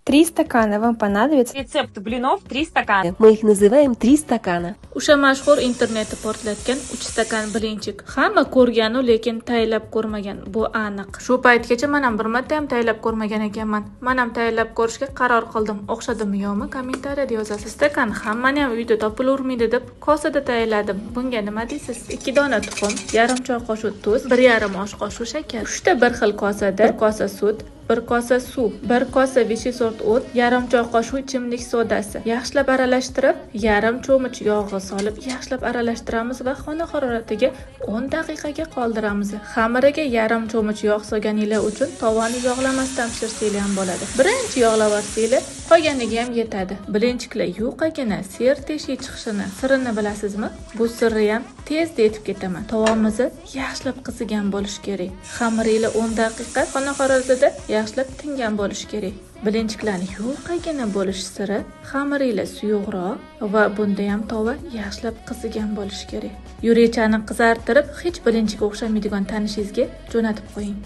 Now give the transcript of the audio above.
3 стакана вам понадобится. Рецепт блинов 3 стакана. Мы их называем 3 стакана. O'sha mashhur internetni portlatgan 3 stakan blinchik. Hamma ko'rganu, lekin tayyorlab ko'rmagan. Bu aniq. Shu paytgacha men ham bir marta ham tayyorlab ko'rmagan ekanman. Men ham tayyorlab ko'rishga qaror qildim. O'xshadimi yo'qmi kommentariyada yozasiz. Stakan hammani ham uyda topilavermaydi deb kosada tayyorladim. Bunga nima deysiz? 2 dona tuxum, yarim choy qoshiq tuz, 1,5 osh qoshiq shakar. 3 ta bir xil kosada 1 kosa sut, 1 kosa suv, 1 kosa sort o't, yarim choy qoshiq ichimlik sodasi. Yaxshilab aralashtirib, yarim cho'mich yog'i solib, yaxshilab aralashtiramiz va xona haroratiga 10 daqiqaga qoldiramiz. Xamiriga yarim cho'mich yog' solganinglar uchun tovani yog'lamasdan pishirsanglar ham bo'ladi. Birinchi yog'lab olsanglar, qolganiga ham yetadi. Blinchiklar yuqagina serteshik chiqishini sirini bilasizmi? Bu sirri ham tezda yetib ketaman. Tovamizni yaxshilab qizigan bo'lishi kerak. Xamiringlar 10 daqiqa xona haroratida yaxshilab tingan bo'lishi kerak. Blinchiklarni yuqagina bo'lish siri xamiringlar suyuqroq va bunda ham tova yaxshilab qizigan bo'lishi kerak. Yurechani qizartirib, hech blinchikka o'xshamaydigan tanishingizga jo'natib qo'ying.